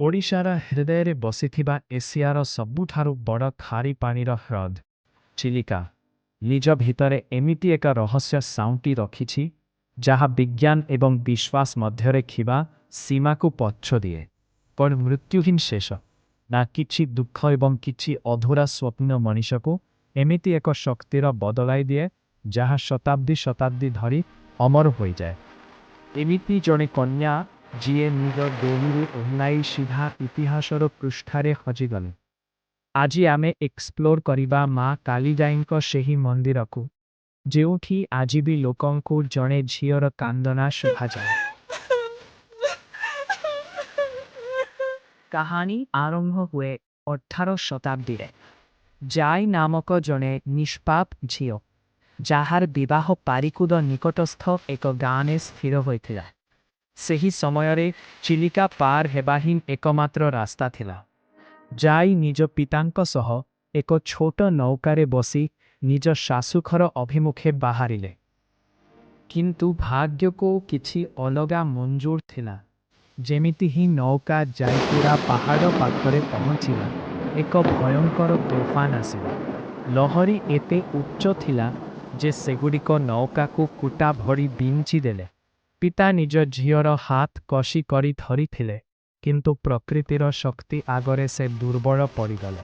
ଓଡ଼ିଶାର ହୃଦୟରେ ବସିଥିବା ଏସିଆର ସବୁଠାରୁ ବଡ଼ ଖାରି ପାଣିର ହ୍ରଦ, ଚିଲିକା, ନିଜ ଭିତରେ ଏମିତି ଏକ ରହସ୍ୟ ସାଉଁଟି ରଖିଛି, ଯାହା ବିଜ୍ଞାନ ଏବଂ ବିଶ୍ୱାସ ମଧ୍ୟରେ ଥିବା ସୀମାକୁ ପଛଦିଏ। କ'ଣ ମୃତ୍ୟୁ ହିଁ ଶେଷ, ନା କିଛି ଦୁଃଖ ଏବଂ କିଛି ଅଧୁରା ସ୍ୱପ୍ନ ମଣିଷକୁ ଏମିତି ଏକ ଶକ୍ତିର ବଦଳାଇ ଦିଏ, ଯାହା ଶତାବ୍ଦୀ ଶତାବ୍ଦୀ ଧରି ଅମର ହୋଇଯାଏ? ଏମିତି ଜଣେ କନ୍ୟା, ଯିଏ ନିଜ ଦୋଳିରୁ ଓହ୍ଲାଇ ସିଧା ଇତିହାସର ପୃଷ୍ଠାରେ ହଜିଗଲେ। ଆଜି ଆମେ ଏକ୍ସପ୍ଲୋର କରିବା ମା କାଳିଜାଇଙ୍କ ସେହି ମନ୍ଦିରକୁ, ଯେଉଁଠି ଆଜି ବି ଲୋକଙ୍କୁ ଜଣେ ଝିଅର କାନ୍ଦଣା ଶୁଭାଯାଏ। କାହାଣୀ ଆରମ୍ଭ ହୁଏ 18 ଶତାବ୍ଦୀରେ। ଜାଇ ନାମକ ଜଣେ ନିଷ୍ପାପ ଝିଅ, ଯାହାର ବିବାହ ପାରିକୁଦ ନିକଟସ୍ଥ ଏକ ଗାଁରେ ସ୍ଥିର ହୋଇଥିଲା। ସେହି ସମୟରେ ଚିଲିକା ପାର ହେବା ହିଁ ଏକମାତ୍ର ରାସ୍ତା ଥିଲା। ଜାଇ ନିଜ ପିତାଙ୍କ ସହ ଏକ ଛୋଟ ନୌକାରେ ବସି ନିଜ ଶାଶୁଘର ଅଭିମୁଖେ ବାହାରିଲେ। କିନ୍ତୁ ଭାଗ୍ୟକୁ କିଛି ଅଲଗା ମଞ୍ଜୁର ଥିଲା। ଯେମିତି ହିଁ ନୌକା ଯାଇପୁରା ପାହାଡ଼ ପାଖରେ ପହଞ୍ଚିଲା, ଏକ ଭୟଙ୍କର ତୋଫାନ ଆସିଲା। ଲହରୀ ଏତେ ଉଚ୍ଚ ଥିଲା ଯେ ସେଗୁଡ଼ିକ ନୌକାକୁ କୁଟା ଭଳି ବିଞ୍ଚି ଦେଲେ। ପିତା ନିଜ ଝିଅର ହାତ କଷି କରି ଧରିଥିଲେ, କିନ୍ତୁ ପ୍ରକୃତିର ଶକ୍ତି ଆଗରେ ସେ ଦୁର୍ବଳ ପଡ଼ିଗଲେ।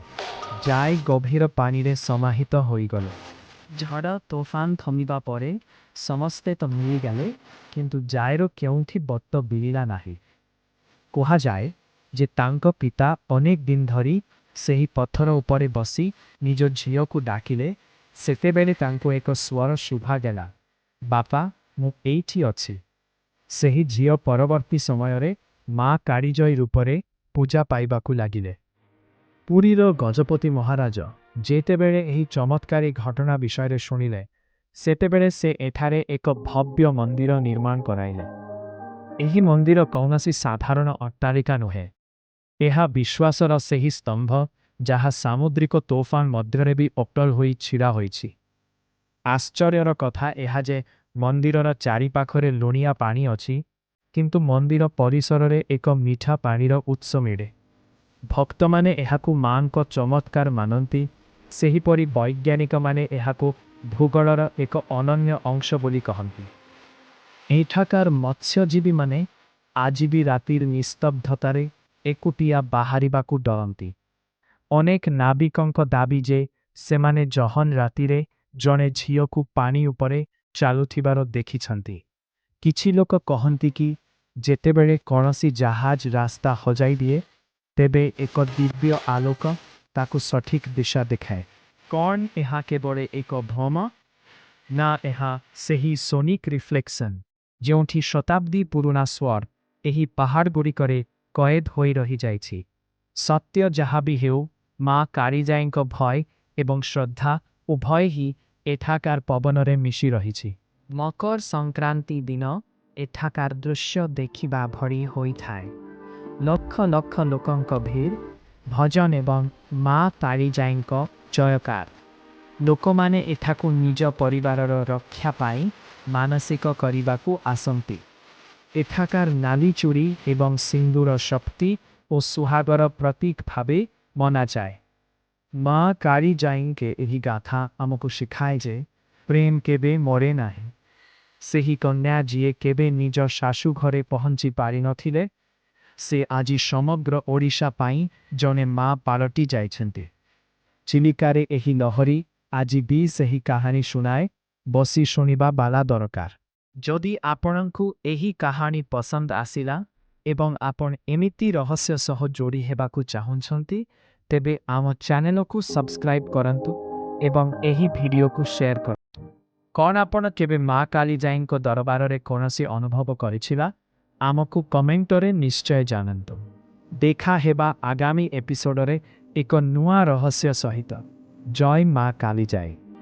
ଜାଇ ଗଭୀର ପାଣିରେ ସମାହିତ ହୋଇଗଲେ। ଝଡ଼ ତୋଫାନ ଥମିବା ପରେ ସମସ୍ତେ ତ ମିଳିଗଲେ, କିନ୍ତୁ ଜାଇର କେଉଁଠି ପତ୍ତା ମିଳିଲା ନାହିଁ। କୁହାଯାଏ ଯେ ତାଙ୍କ ପିତା ଅନେକ ଦିନ ଧରି ସେହି ପଥର ଉପରେ ବସି ନିଜ ଝିଅକୁ ଡାକିଲେ। ସେତେବେଳେ ତାଙ୍କୁ ଏକ ସ୍ୱର ଶୁଭାଗଲା, "ବାପା, ମୁଁ ଏଇଠି ଅଛି।" ସେହି ଝିଅ ପରବର୍ତ୍ତୀ ସମୟରେ ମା କାଳିଜାଇ ରୂପରେ ପୂଜା ପାଇବାକୁ ଲାଗିଲେ। ପୁରୀର ଗଜପତି ମହାରାଜ ଯେତେବେଳେ ଏହି ଚମତ୍କାରୀ ଘଟଣା ବିଷୟରେ ଶୁଣିଲେ, ସେତେବେଳେ ସେ ଏଠାରେ ଏକ ଭବ୍ୟ ମନ୍ଦିର ନିର୍ମାଣ କରାଇଲେ। ଏହି ମନ୍ଦିର କୌଣସି ସାଧାରଣ ଅଟ୍ଟାଳିକା ନୁହେଁ। ଏହା ବିଶ୍ୱାସର ସେହି ସ୍ତମ୍ଭ, ଯାହା ସାମୁଦ୍ରିକ ତୋଫାନ ମଧ୍ୟରେ ବି ଅଟଳ ହୋଇ ଛିଡ଼ା ହୋଇଛି। ଆଶ୍ଚର୍ଯ୍ୟର କଥା ଏହା ଯେ ମନ୍ଦିରର ଚାରିପାଖରେ ଲୁଣିଆ ପାଣି ଅଛି, କିନ୍ତୁ ମନ୍ଦିର ପରିସରରେ ଏକ ମିଠା ପାଣିର ଉତ୍ସ ମିଳେ। ଭକ୍ତମାନେ ଏହାକୁ ମାଙ୍କ ଚମତ୍କାର ମାନନ୍ତି। ସେହିପରି ବୈଜ୍ଞାନିକମାନେ ଏହାକୁ ଭୂଗୋଳର ଏକ ଅନନ୍ୟ ଅଂଶ ବୋଲି କହନ୍ତି। ଏଠାକାର ମତ୍ସ୍ୟଜୀବୀମାନେ ଆଜି ବି ରାତିର ନିସ୍ତବ୍ଧତାରେ ଏକୁଟିଆ ବାହାରିବାକୁ ଡରନ୍ତି। ଅନେକ ନାବିକଙ୍କ ଦାବି ଯେ ସେମାନେ ଜହ୍ନ ରାତିରେ ଜଣେ ଝିଅକୁ ପାଣି ଉପରେ ଚାଲୁଥିବାର ଦେଖିଛନ୍ତି। କିଛି ଲୋକ କହନ୍ତି କି ଯେତେବେଳେ କୌଣସି ଜାହାଜ ରାସ୍ତା ହଜାଇ ଦିଏ, ତେବେ ଏକ ଦିବ୍ୟ ଆଲୋକ ତାକୁ ସଠିକ ଦିଶା ଦେଖାଏ। କ'ଣ ଏହା କେବଳ ଏକ ଭ୍ରମ, ନା ଏହା ସେହି ସୋନିକ୍ ରିଫ୍ଲେକ୍ସନ୍, ଯେଉଁଠି ଶତାବ୍ଦୀ ପୁରୁଣା ସ୍ୱର ଏହି ପାହାଡ଼ଗୁଡ଼ିକରେ କଏଦ ହୋଇ ରହିଯାଇଛି? ସତ୍ୟ ଯାହା ବି ହେଉ, ମା କାଳିଜାଇଙ୍କ ଭୟ ଏବଂ ଶ୍ରଦ୍ଧା ଉଭୟ ହିଁ ଏଠାକାର ପବନରେ ମିଶି ରହିଛି। ମକର ସଂକ୍ରାନ୍ତି ଦିନ ଏଠାକାର ଦୃଶ୍ୟ ଦେଖିବା ଭଳି ହୋଇଥାଏ। ଲକ୍ଷ ଲକ୍ଷ ଲୋକଙ୍କ ଭିଡ଼, ଭଜନ ଏବଂ ମା କାଳିଜାଇଙ୍କ ଜୟକାର। ଲୋକମାନେ ଏଠାକୁ ନିଜ ପରିବାରର ରକ୍ଷା ପାଇଁ ମାନସିକ କରିବାକୁ ଆସନ୍ତି। ଏଠାକାର ନାଲି ଚୁଡ଼ି ଏବଂ ସିନ୍ଦୁର ଶକ୍ତି ଓ ସୁହାଗର ପ୍ରତୀକ ଭାବେ ମନାଯାଏ। ମା କାଳିଜାଇଙ୍କ ଏହି ଗାଥା ଆମକୁ ଶିଖାଏ ଯେ ପ୍ରେମ କେବେ ମରେ ନାହିଁ। ସେହି କନ୍ୟା, ଯିଏ କେବେ ନିଜ ଶାଶୁ ଘରେ ପହଞ୍ଚି ପାରିନଥିଲେ, ସେ ଆଜି ସମଗ୍ର ଓଡ଼ିଶା ପାଇଁ ଜଣେ ମା ପାଲଟି ଯାଇଛନ୍ତି। ଚିଲିକାରେ ଏହି ଲହରୀ ଆଜି ବି ସେହି କାହାଣୀ ଶୁଣାଏ। ବସି ଶୁଣିବା ବାଲା ଦରକାର। ଯଦି ଆପଣଙ୍କୁ ଏହି କାହାଣୀ ପସନ୍ଦ ଆସିଲା ଏବଂ ଆପଣ ଏମିତି ରହସ୍ୟ ସହ ଯୋଡ଼ି ହେବାକୁ ଚାହୁଁଛନ୍ତି, ତେବେ ଆମ ଚ୍ୟାନେଲକୁ ସବସ୍କ୍ରାଇବ୍ କରନ୍ତୁ ଏବଂ ଏହି ଭିଡ଼ିଓକୁ ସେୟାର କରନ୍ତୁ। କ'ଣ ଆପଣ କେବେ ମା କାଳିଜାଇଙ୍କ ଦରବାରରେ କୌଣସି ଅନୁଭବ କରିଥିଲା? ଆମକୁ କମେଣ୍ଟରେ ନିଶ୍ଚୟ ଜଣାନ୍ତୁ। ଦେଖା ହେବା ଆଗାମୀ ଏପିସୋଡରେ ଏକ ନୂଆ ରହସ୍ୟ ସହିତ। ଜୟ ମା କାଳିଜାଇ।